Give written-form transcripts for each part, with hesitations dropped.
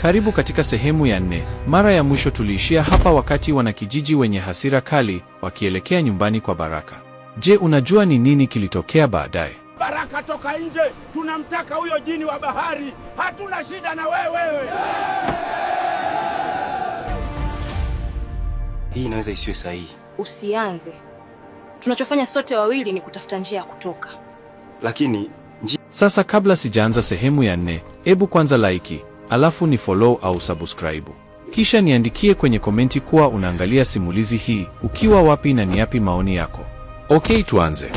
Karibu katika sehemu ya 4. Mara ya mwisho tuliishia hapa wakati wanakijiji wenye hasira kali wakielekea nyumbani kwa Baraka. Je, unajua ni nini kilitokea baadaye? Baraka, toka nje, tunamtaka huyo jini wa bahari, hatuna shida na wewe. Hii inaweza isiwe sahihi. Usianze. Tunachofanya sote wawili ni kutafuta njia ya kutoka. Lakini njia... Sasa kabla sijaanza sehemu ya 4, ebu kwanza like, alafu ni follow au subscribe. Kisha niandikie kwenye komenti kuwa unaangalia simulizi hii ukiwa wapi na ni yapi maoni yako. Okay, tuanze.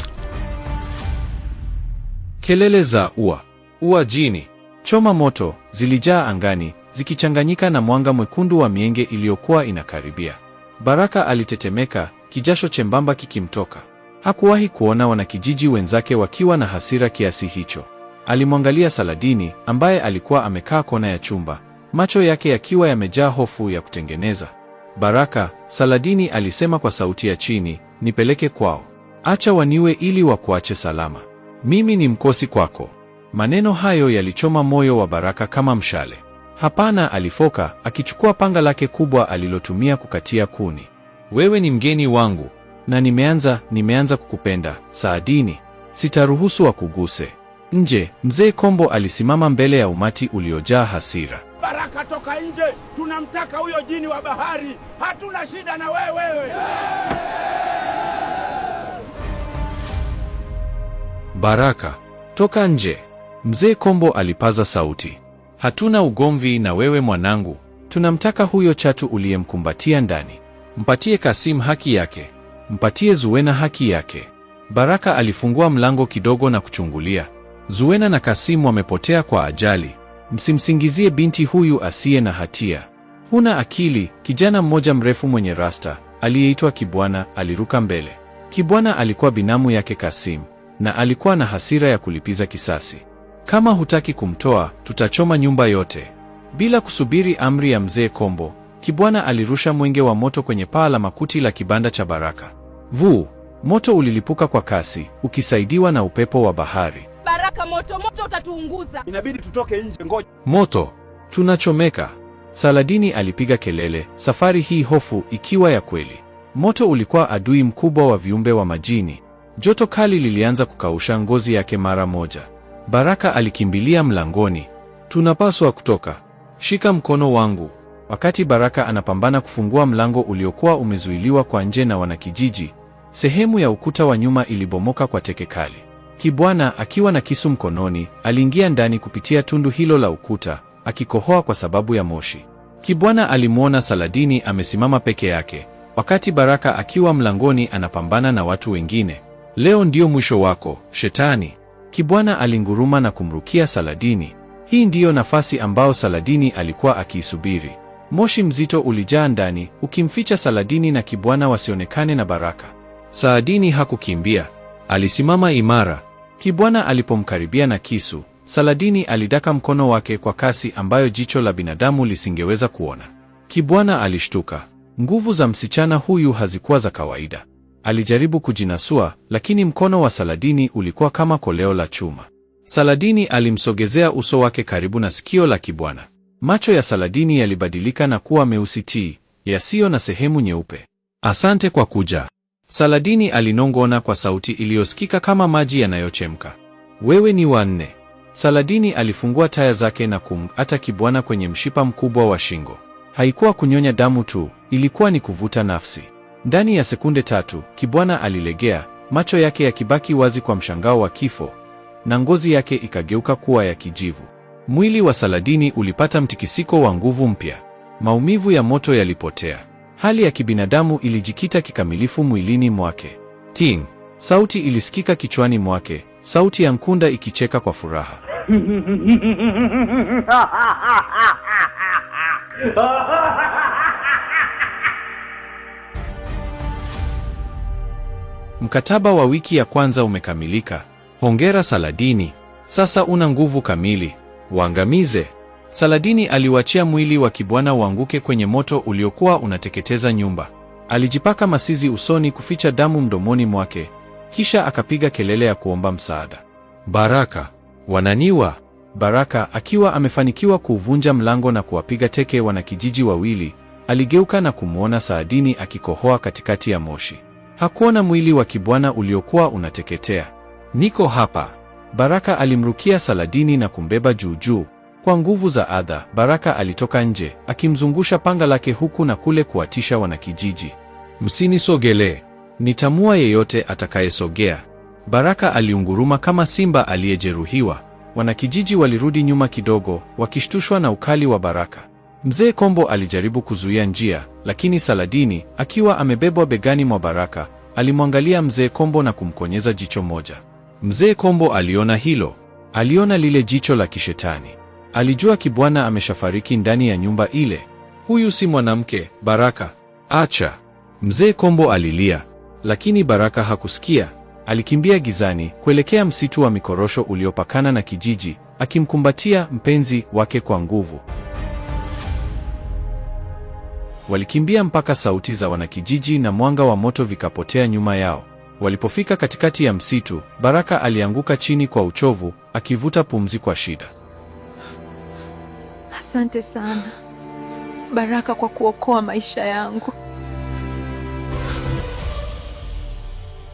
Kelele za ua ua jini, choma moto zilijaa angani zikichanganyika na mwanga mwekundu wa mienge iliyokuwa inakaribia. Baraka alitetemeka, kijasho chembamba kikimtoka. Hakuwahi kuona wanakijiji wenzake wakiwa na hasira kiasi hicho. Alimwangalia Saladini ambaye alikuwa amekaa kona ya chumba, macho yake yakiwa yamejaa hofu ya kutengeneza. Baraka, Saladini alisema kwa sauti ya chini, nipeleke kwao. Acha waniwe ili wakuache salama. Mimi ni mkosi kwako. Maneno hayo yalichoma moyo wa Baraka kama mshale. Hapana, alifoka, akichukua panga lake kubwa alilotumia kukatia kuni. Wewe ni mgeni wangu na nimeanza kukupenda, Saadini. Sitaruhusu wakuguse. Nje, mzee Kombo alisimama mbele ya umati uliojaa hasira. Baraka, toka nje, tunamtaka huyo jini wa bahari, hatuna shida na wewe. Baraka, toka nje! Mzee Kombo alipaza sauti. Hatuna ugomvi na wewe mwanangu, tunamtaka huyo chatu uliyemkumbatia ndani. Mpatie Kasim haki yake, mpatie Zuwena haki yake. Baraka alifungua mlango kidogo na kuchungulia. Zuwena na Kasim wamepotea kwa ajali. Msimsingizie binti huyu asiye na hatia. Huna akili. Kijana mmoja mrefu mwenye rasta aliyeitwa Kibwana aliruka mbele. Kibwana alikuwa binamu yake Kasim na alikuwa na hasira ya kulipiza kisasi. Kama hutaki kumtoa, tutachoma nyumba yote. Bila kusubiri amri ya mzee Kombo, Kibwana alirusha mwenge wa moto kwenye paa la makuti la kibanda cha Baraka. Vuu! Moto ulilipuka kwa kasi, ukisaidiwa na upepo wa bahari. Baraka, moto moto utatuunguza. Inabidi tutoke nje, ngoja. Moto! Tunachomeka! Saladini alipiga kelele, safari hii hofu ikiwa ya kweli. Moto ulikuwa adui mkubwa wa viumbe wa majini. Joto kali lilianza kukausha ngozi yake mara moja. Baraka alikimbilia mlangoni. Tunapaswa kutoka. Shika mkono wangu. Wakati Baraka anapambana kufungua mlango uliokuwa umezuiliwa kwa nje na wanakijiji, sehemu ya ukuta wa nyuma ilibomoka kwa teke kali. Kibwana akiwa na kisu mkononi, aliingia ndani kupitia tundu hilo la ukuta, akikohoa kwa sababu ya moshi. Kibwana alimwona Saladini amesimama peke yake, wakati Baraka akiwa mlangoni anapambana na watu wengine. Leo ndio mwisho wako, shetani. Kibwana alinguruma na kumrukia Saladini. Hii ndiyo nafasi ambao Saladini alikuwa akiisubiri. Moshi mzito ulijaa ndani, ukimficha Saladini na Kibwana wasionekane na Baraka. Saladini hakukimbia, alisimama imara. Kibwana alipomkaribia na kisu, Saladini alidaka mkono wake kwa kasi ambayo jicho la binadamu lisingeweza kuona. Kibwana alishtuka. Nguvu za msichana huyu hazikuwa za kawaida. Alijaribu kujinasua, lakini mkono wa Saladini ulikuwa kama koleo la chuma. Saladini alimsogezea uso wake karibu na sikio la Kibwana. Macho ya Saladini yalibadilika na kuwa meusi tii, yasiyo na sehemu nyeupe. Asante kwa kuja, Saladini alinong'ona kwa sauti iliyosikika kama maji yanayochemka. Wewe ni wa nne. Saladini alifungua taya zake na kumng'ata Kibwana kwenye mshipa mkubwa wa shingo. Haikuwa kunyonya damu tu, ilikuwa ni kuvuta nafsi. Ndani ya sekunde 3, Kibwana alilegea, macho yake yakibaki wazi kwa mshangao wa kifo, na ngozi yake ikageuka kuwa ya kijivu. Mwili wa Saladini ulipata mtikisiko wa nguvu mpya. Maumivu ya moto yalipotea. Hali ya kibinadamu ilijikita kikamilifu mwilini mwake. Ting! Sauti ilisikika kichwani mwake, sauti ya Nkunda ikicheka kwa furaha. Mkataba wa wiki ya kwanza umekamilika. Hongera Saladini, sasa una nguvu kamili. Waangamize. Saladini aliuachia mwili wa Kibwana uanguke kwenye moto uliokuwa unateketeza nyumba. Alijipaka masizi usoni kuficha damu mdomoni mwake, kisha akapiga kelele ya kuomba msaada. Baraka, wananiwa! Baraka akiwa amefanikiwa kuuvunja mlango na kuwapiga teke wanakijiji wawili, aligeuka na kumwona Saadini akikohoa katikati ya moshi. Hakuona mwili wa Kibwana uliokuwa unateketea. Niko hapa. Baraka alimrukia Saladini na kumbeba juu juu. Kwa nguvu za adha, Baraka alitoka nje, akimzungusha panga lake huku na kule kuwatisha wanakijiji. Msinisogelee. Nitamua yeyote atakayesogea. Baraka aliunguruma kama simba aliyejeruhiwa. Wanakijiji walirudi nyuma kidogo, wakishtushwa na ukali wa Baraka. Mzee Kombo alijaribu kuzuia njia, lakini Saladini, akiwa amebebwa begani mwa Baraka, alimwangalia Mzee Kombo na kumkonyeza jicho moja. Mzee Kombo aliona hilo. Aliona lile jicho la kishetani. Alijua Kibwana ameshafariki ndani ya nyumba ile. Huyu si mwanamke, Baraka. Acha. Mzee Kombo alilia, lakini Baraka hakusikia. Alikimbia gizani kuelekea msitu wa mikorosho uliopakana na kijiji, akimkumbatia mpenzi wake kwa nguvu. Walikimbia mpaka sauti za wanakijiji na mwanga wa moto vikapotea nyuma yao. Walipofika katikati ya msitu, Baraka alianguka chini kwa uchovu, akivuta pumzi kwa shida. Asante sana Baraka kwa kuokoa maisha yangu.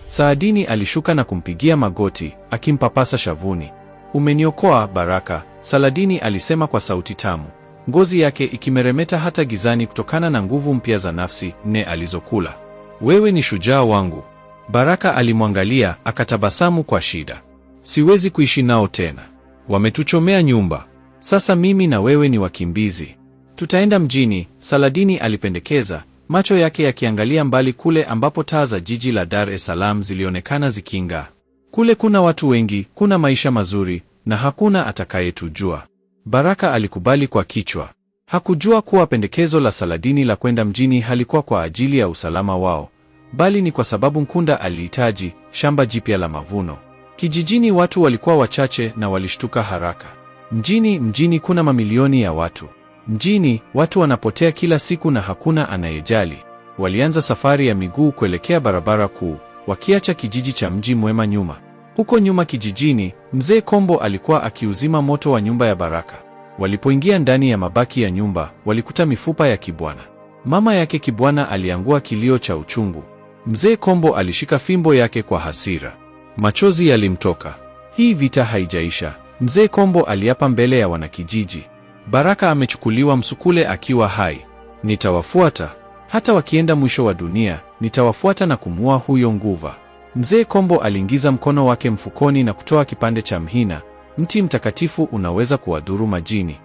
Saadini alishuka na kumpigia magoti, akimpapasa shavuni. Umeniokoa Baraka, Saladini alisema kwa sauti tamu, ngozi yake ikimeremeta hata gizani kutokana na nguvu mpya za nafsi nne alizokula. Wewe ni shujaa wangu. Baraka alimwangalia akatabasamu kwa shida. Siwezi kuishi nao tena, wametuchomea nyumba. Sasa mimi na wewe ni wakimbizi. Tutaenda mjini, Saladini alipendekeza, macho yake yakiangalia mbali kule ambapo taa za jiji la Dar es Salaam zilionekana ziking'aa. Kule kuna watu wengi, kuna maisha mazuri na hakuna atakayetujua. Baraka alikubali kwa kichwa. Hakujua kuwa pendekezo la Saladini la kwenda mjini halikuwa kwa ajili ya usalama wao, bali ni kwa sababu Nkunda alihitaji shamba jipya la mavuno. Kijijini watu walikuwa wachache na walishtuka haraka. Mjini kuna mamilioni ya watu. Mjini watu wanapotea kila siku na hakuna anayejali. Walianza safari ya miguu kuelekea barabara kuu, wakiacha kijiji cha Mji Mwema nyuma. Huko nyuma kijijini, Mzee Kombo alikuwa akiuzima moto wa nyumba ya Baraka. Walipoingia ndani ya mabaki ya nyumba, walikuta mifupa ya Kibwana. Mama yake Kibwana aliangua kilio cha uchungu. Mzee Kombo alishika fimbo yake kwa hasira. Machozi yalimtoka. Hii vita haijaisha, Mzee Kombo aliapa mbele ya wanakijiji. Baraka amechukuliwa msukule akiwa hai. Nitawafuata hata wakienda mwisho wa dunia, nitawafuata na kumua huyo nguva. Mzee Kombo aliingiza mkono wake mfukoni na kutoa kipande cha mhina. Mti mtakatifu unaweza kuwadhuru majini.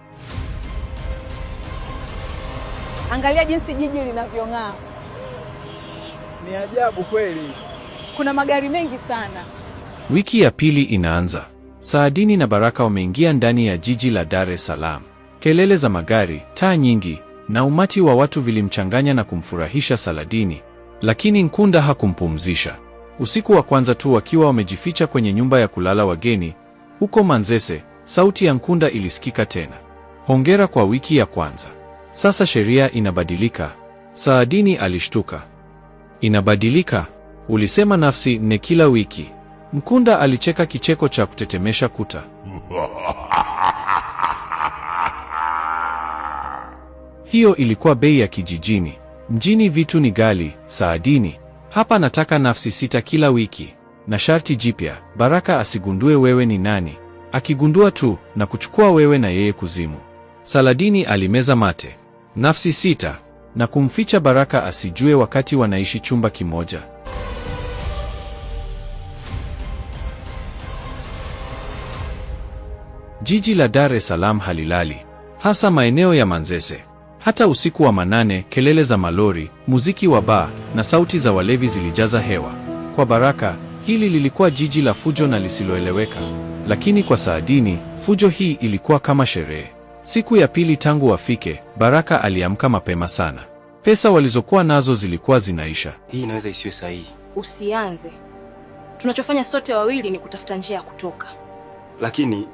Angalia jinsi jiji linavyong'aa. Ni ajabu kweli. Kuna magari mengi sana. Wiki ya pili inaanza. Saadini na Baraka wameingia ndani ya jiji la Dar es Salaam. Kelele za magari, taa nyingi na umati wa watu vilimchanganya na kumfurahisha Saladini, lakini Nkunda hakumpumzisha. Usiku wa kwanza tu wakiwa wamejificha kwenye nyumba ya kulala wageni huko Manzese, sauti ya Nkunda ilisikika tena. Hongera kwa wiki ya kwanza. Sasa sheria inabadilika. Saadini alishtuka. Inabadilika? Ulisema nafsi nne kila wiki. Mkunda alicheka kicheko cha kutetemesha kuta. Hiyo ilikuwa bei ya kijijini. Mjini vitu ni ghali, Saadini. Hapa nataka nafsi sita kila wiki. Na sharti jipya, Baraka asigundue wewe ni nani. Akigundua tu na kuchukua wewe na yeye kuzimu. Saladini alimeza mate. Nafsi sita na kumficha Baraka asijue wakati wanaishi chumba kimoja. Jiji la Dar es Salaam halilali, hasa maeneo ya Manzese. Hata usiku wa manane, kelele za malori, muziki wa baa na sauti za walevi zilijaza hewa. Kwa Baraka, hili lilikuwa jiji la fujo na lisiloeleweka. Lakini kwa Saadini, fujo hii ilikuwa kama sherehe. Siku ya pili tangu wafike, Baraka aliamka mapema sana. Pesa walizokuwa nazo zilikuwa zinaisha. Hii inaweza isiwe sahihi. Usianze. Tunachofanya sote wawili ni kutafuta njia ya kutoka. Lakini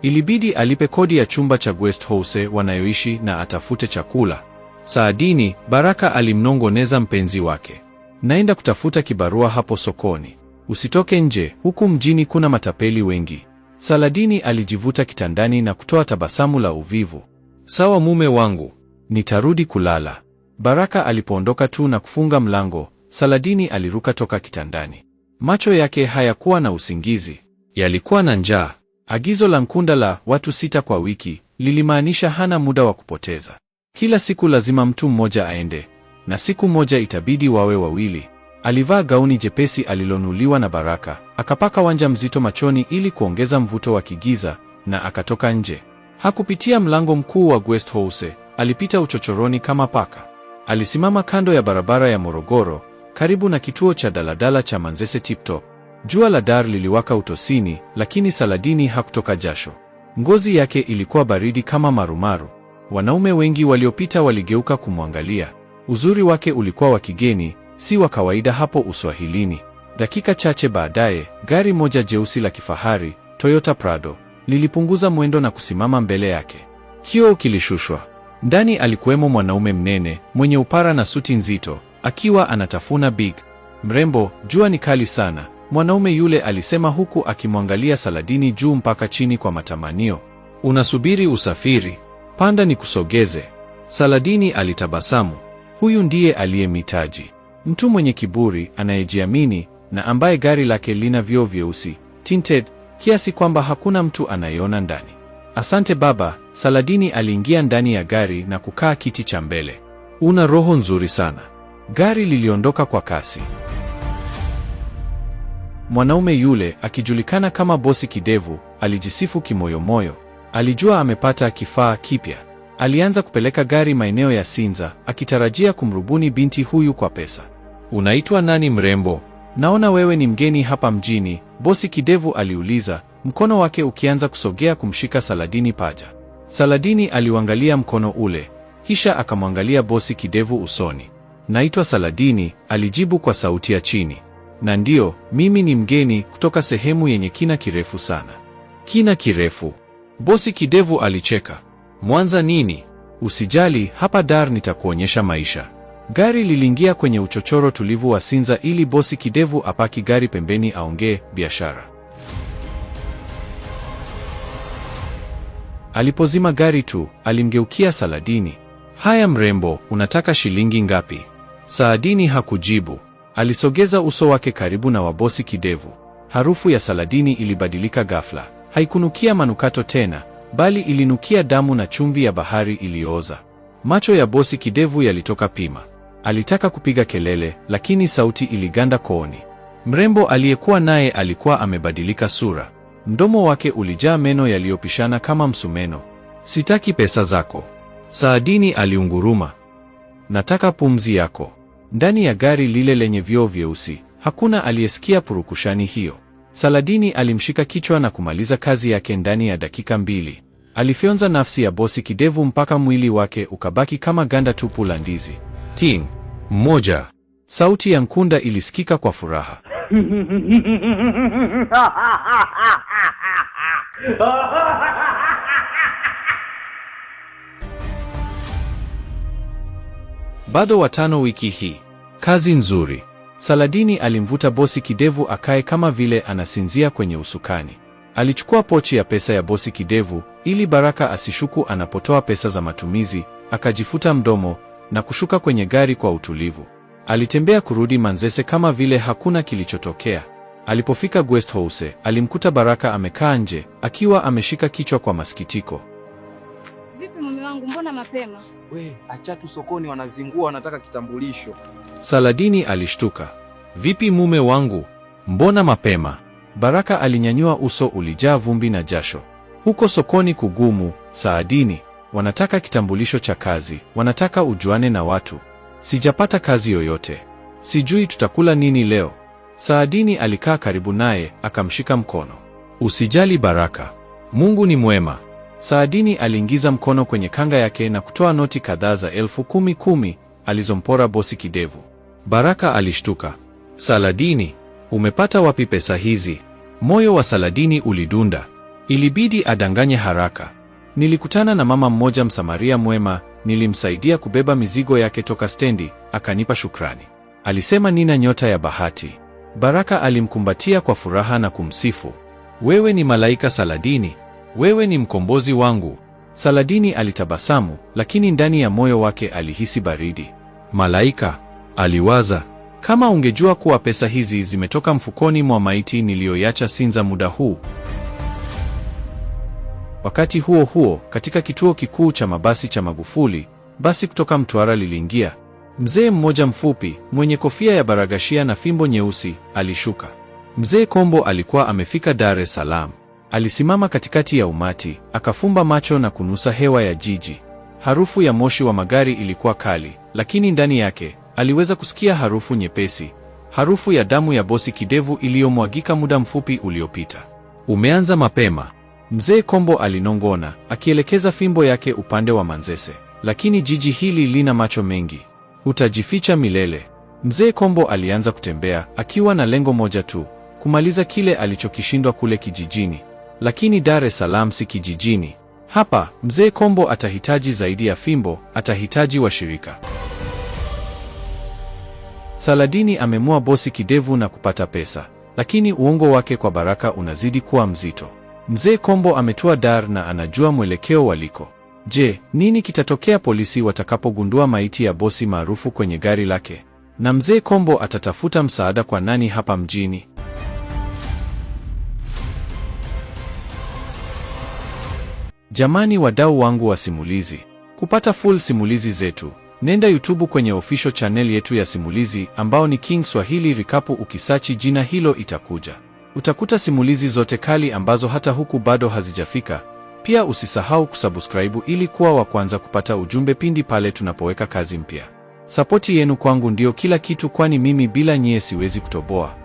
ilibidi alipe kodi ya chumba cha guest house wanayoishi na atafute chakula. Saadini, Baraka alimnongoneza mpenzi wake, naenda kutafuta kibarua hapo sokoni, usitoke nje, huku mjini kuna matapeli wengi. Saladini alijivuta kitandani na kutoa tabasamu la uvivu. Sawa mume wangu. Nitarudi kulala. Baraka alipoondoka tu na kufunga mlango, Saladini aliruka toka kitandani. Macho yake hayakuwa na usingizi, yalikuwa na njaa. Agizo la Nkunda la watu 6 kwa wiki lilimaanisha hana muda wa kupoteza. Kila siku lazima mtu mmoja aende, na siku moja itabidi wawe wawili. Alivaa gauni jepesi alilonuliwa na Baraka, akapaka wanja mzito machoni ili kuongeza mvuto wa kigiza, na akatoka nje. Hakupitia mlango mkuu wa guest house, alipita uchochoroni kama paka. Alisimama kando ya barabara ya Morogoro, karibu na kituo cha daladala cha Manzese Tip Top. Jua la Dar liliwaka utosini, lakini Saladini hakutoka jasho. Ngozi yake ilikuwa baridi kama marumaru. Wanaume wengi waliopita waligeuka kumwangalia. Uzuri wake ulikuwa wa kigeni, si wa kawaida hapo Uswahilini. Dakika chache baadaye, gari moja jeusi la kifahari, Toyota Prado, lilipunguza mwendo na kusimama mbele yake. Kioo kilishushwa. Ndani alikuwemo mwanaume mnene mwenye upara na suti nzito, akiwa anatafuna big. Mrembo, jua ni kali sana, mwanaume yule alisema huku akimwangalia Saladini juu mpaka chini kwa matamanio. Unasubiri usafiri? Panda nikusogeze. Saladini alitabasamu. Huyu ndiye aliyemhitaji. Mtu mwenye kiburi, anayejiamini na ambaye gari lake lina vioo vyeusi tinted kiasi kwamba hakuna mtu anayeona ndani. Asante baba. Saladini aliingia ndani ya gari na kukaa kiti cha mbele. Una roho nzuri sana. Gari liliondoka kwa kasi. Mwanaume yule akijulikana kama Bosi Kidevu alijisifu kimoyomoyo. Alijua amepata kifaa kipya. Alianza kupeleka gari maeneo ya Sinza akitarajia kumrubuni binti huyu kwa pesa. Unaitwa nani mrembo? Naona wewe ni mgeni hapa mjini, Bosi Kidevu aliuliza, mkono wake ukianza kusogea kumshika Saladini paja. Saladini aliuangalia mkono ule, kisha akamwangalia Bosi Kidevu usoni. Naitwa Saladini, alijibu kwa sauti ya chini. Na ndiyo, mimi ni mgeni kutoka sehemu yenye kina kirefu sana. Kina kirefu? Bosi Kidevu alicheka. Mwanza nini? Usijali, hapa Dar nitakuonyesha maisha. Gari liliingia kwenye uchochoro tulivu wa Sinza ili Bosi Kidevu apaki gari pembeni aongee biashara. Alipozima gari tu, alimgeukia Saladini. Haya mrembo, unataka shilingi ngapi? Saadini hakujibu. Alisogeza uso wake karibu na wa Bosi Kidevu. Harufu ya Saladini ilibadilika ghafla. Haikunukia manukato tena, bali ilinukia damu na chumvi ya bahari iliyooza. Macho ya Bosi Kidevu yalitoka pima. Alitaka kupiga kelele, lakini sauti iliganda kooni. Mrembo aliyekuwa naye alikuwa amebadilika sura. Mdomo wake ulijaa meno yaliyopishana kama msumeno. Sitaki pesa zako, Saadini aliunguruma. Nataka pumzi yako. Ndani ya gari lile lenye vioo vyeusi, hakuna aliyesikia purukushani hiyo. Saladini alimshika kichwa na kumaliza kazi yake ndani ya dakika 2. Alifyonza nafsi ya Bosi Kidevu mpaka mwili wake ukabaki kama ganda tupu la ndizi. Ting moja. Sauti ya Nkunda ilisikika kwa furaha. Bado 5 wiki hii. Kazi nzuri. Saladini alimvuta Bosi Kidevu akae kama vile anasinzia kwenye usukani. Alichukua pochi ya pesa ya Bosi Kidevu ili Baraka asishuku anapotoa pesa za matumizi, akajifuta mdomo na kushuka kwenye gari kwa utulivu. Alitembea kurudi Manzese kama vile hakuna kilichotokea. Alipofika guest house, alimkuta Baraka amekaa nje akiwa ameshika kichwa kwa masikitiko. Vipi mume wangu, mbona mapema? We, acha tu sokoni wanazingua, wanataka kitambulisho. Saladini alishtuka. Vipi mume wangu? Mbona mapema? Baraka alinyanyua uso ulijaa vumbi na jasho. Huko sokoni kugumu, Saadini. Wanataka kitambulisho cha kazi, wanataka ujuane na watu. Sijapata kazi yoyote. Sijui tutakula nini leo. Saadini alikaa karibu naye, akamshika mkono. Usijali Baraka. Mungu ni mwema. Saadini aliingiza mkono kwenye kanga yake na kutoa noti kadhaa za 10,000 alizompora Bosi Kidevu. Baraka alishtuka. Saladini, umepata wapi pesa hizi? Moyo wa Saladini ulidunda. Ilibidi adanganye haraka. Nilikutana na mama mmoja Msamaria mwema, nilimsaidia kubeba mizigo yake toka stendi, akanipa shukrani. Alisema nina nyota ya bahati. Baraka alimkumbatia kwa furaha na kumsifu. Wewe ni malaika Saladini, wewe ni mkombozi wangu. Saladini alitabasamu, lakini ndani ya moyo wake alihisi baridi. Malaika, aliwaza, kama ungejua kuwa pesa hizi zimetoka mfukoni mwa maiti niliyoiacha Sinza muda huu. Wakati huo huo, katika kituo kikuu cha mabasi cha Magufuli, basi kutoka Mtwara liliingia. Mzee mmoja mfupi mwenye kofia ya baragashia na fimbo nyeusi alishuka. Mzee Kombo alikuwa amefika Dar es Salaam. Alisimama katikati ya umati, akafumba macho na kunusa hewa ya jiji. Harufu ya moshi wa magari ilikuwa kali, lakini ndani yake aliweza kusikia harufu nyepesi, harufu ya damu ya bosi Kidevu iliyomwagika muda mfupi uliopita. Umeanza mapema, Mzee Kombo alinong'ona, akielekeza fimbo yake upande wa Manzese. Lakini jiji hili lina macho mengi, utajificha milele. Mzee Kombo alianza kutembea akiwa na lengo moja tu, kumaliza kile alichokishindwa kule kijijini. Lakini Dar es Salaam si kijijini. Hapa Mzee Kombo atahitaji zaidi ya fimbo, atahitaji washirika. Saladini amemua bosi Kidevu na kupata pesa, lakini uongo wake kwa Baraka unazidi kuwa mzito. Mzee Kombo ametua Dar na anajua mwelekeo waliko. Je, nini kitatokea polisi watakapogundua maiti ya bosi maarufu kwenye gari lake? Na Mzee Kombo atatafuta msaada kwa nani hapa mjini? Jamani, wadau wangu wa simulizi, kupata full simulizi zetu, nenda YouTube kwenye official channel yetu ya simulizi ambao ni King Swahili Recap. Ukisachi jina hilo itakuja. Utakuta simulizi zote kali ambazo hata huku bado hazijafika. Pia usisahau kusubscribe ili kuwa wa kwanza kupata ujumbe pindi pale tunapoweka kazi mpya. Sapoti yenu kwangu ndio kila kitu, kwani mimi bila nyie siwezi kutoboa.